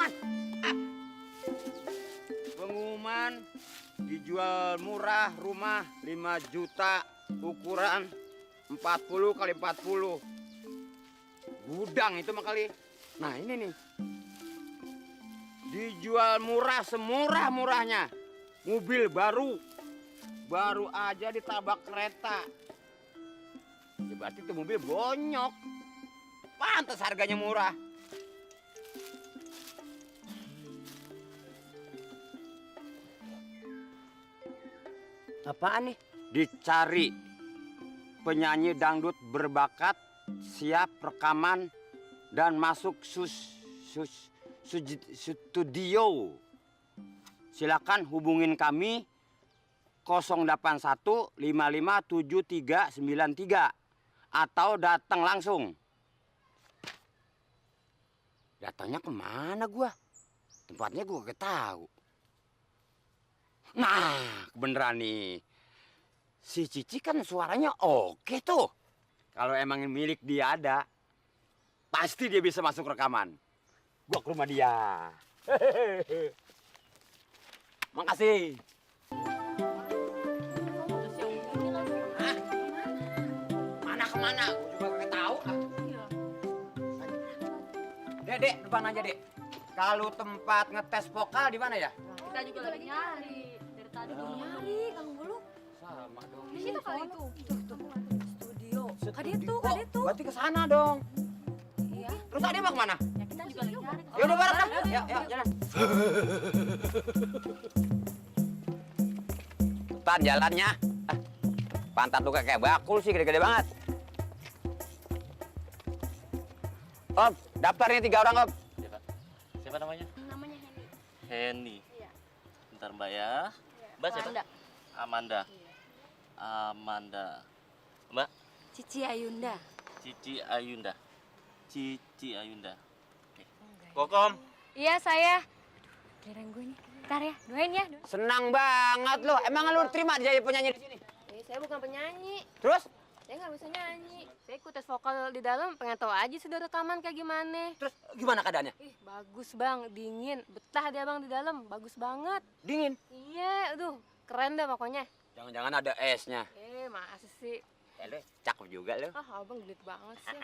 pengumuman. Pengumuman dijual murah rumah 5 juta ukuran 40 kali 40. Gudang itu mah kali. Nah ini nih. Dijual murah semurah-murahnya. Mobil baru. Baru aja ditabrak kereta. Ya berarti itu mobil bonyok. Pantas harganya murah. Apaan nih? Dicari penyanyi dangdut berbakat siap rekaman dan masuk studio. Silakan hubungin kami 081 55 7393 atau datang langsung. Datangnya kemana gua? Tempatnya gua gak tahu. Nah, beneran nih. Si Cici kan suaranya oke tuh. Kalau emang milik dia ada, pasti dia bisa masuk rekaman. Gua ke rumah dia. Makasih. Hah? Mana kemana? Gua juga gak tahu. Dek, depan aja, Dek. Kalau tempat ngetes vokal di mana ya? Kita juga lagi nyari. Dari tadi belum nyari, Kang Bulu. Sama dong. Di situ kali itu. Studio. Kade tuh. Berarti ke sana dong. Iya. Terus Ade mau kemana? Ya kita juga lagi nyari. Ya udah bareng dah. Ya, jalan. Cepetan jalannya. Pantat lu kayak bakul sih, gede-gede banget. Om, daftarnya 3 orang, Om. Siapa? Siapa namanya? Namanya Henny. Henny. Iya. Bentar Mbak ya. Mbak siapa? Amanda. Amanda. Iya. Amanda. Mbak Cici Ayunda. Cici Ayunda. Cici Ayunda. Oke. Kokom. Iya, saya. Kirain gue nih. Ntar ya, doain ya. Senang banget lu. Emang lu terima jadi penyanyi di sini? Saya bukan penyanyi. Terus? Saya nggak bisa nyanyi. Saya ikut tes vokal di dalam, pengen tahu aja sudah rekaman kayak gimana. Terus gimana keadaannya? Ih, bagus bang, dingin. Betah dia bang di dalam, bagus banget. Dingin. Iya, aduh, keren dah pokoknya. Jangan-jangan ada esnya. Masa sih? Lu cakep juga lu. Ah, abang genit banget sih.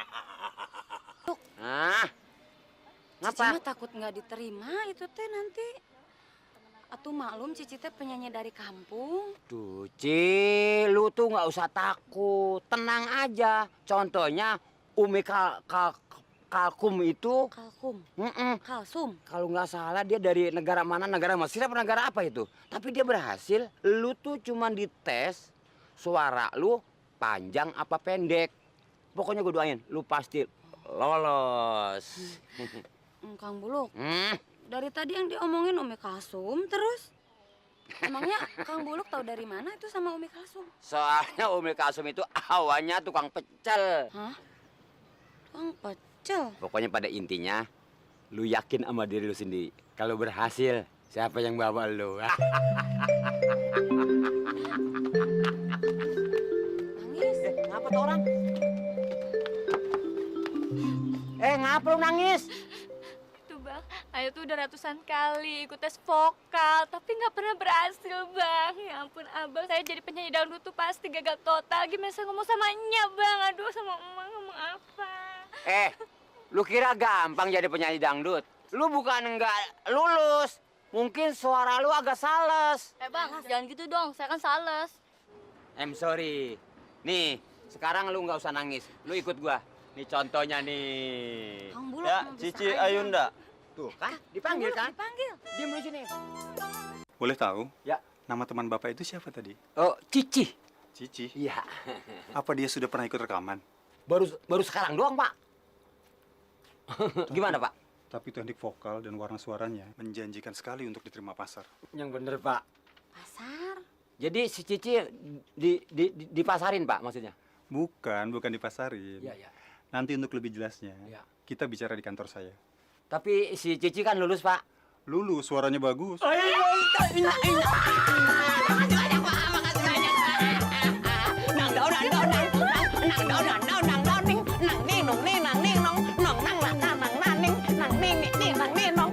Ah. Cici Ngapa? mah takut nggak diterima itu teh nanti. Atuh maklum Cici teh penyanyi dari kampung. Tuh, Ci, lu tuh nggak usah takut. Tenang aja. Contohnya Umi Kalkum itu, Kalkum, mm-mm, kalsum. kalau nggak salah dia dari negara mana, negara Mesir apa negara apa itu. Tapi dia berhasil. Lu tuh cuman dites suara lu panjang apa pendek. Pokoknya gue doain, lu pasti lolos. Kang Buluk, Hmm, dari tadi yang diomongin Umi Kalsum terus. Emangnya Kang Buluk tahu dari mana itu sama Umi Kalsum? soalnya Umi Kalsum itu awalnya tukang pecel. Hah? Kang pecel. Pokoknya pada intinya, lu yakin sama diri lu sendiri. Kalau berhasil, siapa yang bawa lu? Nangis. Ngapa tuh orang? Ngapa lu nangis? Tuh bang, Ayo tuh udah ratusan kali ikut tes vokal, tapi nggak pernah berhasil bang. Ya ampun abang, saya jadi penyanyi dangdut tuh pasti gagal total. Gimana saya ngomong sama Nya bang? Aduh sama emang ngomong apa? Lu kira gampang jadi penyanyi dangdut? Lu bukan nggak lulus, mungkin suara lu agak sales. Bang, jangan gitu dong, saya kan sales. I'm sorry. Nih, sekarang lu nggak usah nangis. Lu ikut gua. Nih contohnya nih. Kang Buluk Ya, mah bisa Cici aja. Ayunda. Tuh kan, dipanggil kan? Dipanggil. Diam dulu sini. Boleh tahu? Ya. Nama teman Bapak itu siapa tadi? Oh, Cici. Cici. Iya. Apa dia sudah pernah ikut rekaman? Baru sekarang doang, Pak. Gimana, Pak? Tapi teknik vokal dan warna suaranya menjanjikan sekali untuk diterima pasar. Yang bener, Pak. Pasar. Jadi si Cici dipasarin, Pak, maksudnya? Bukan dipasarin. Iya, iya. Nanti untuk lebih jelasnya, Iya. kita bicara di kantor saya. Tapi si Cici kan lulus, Pak. Lulus, suaranya bagus.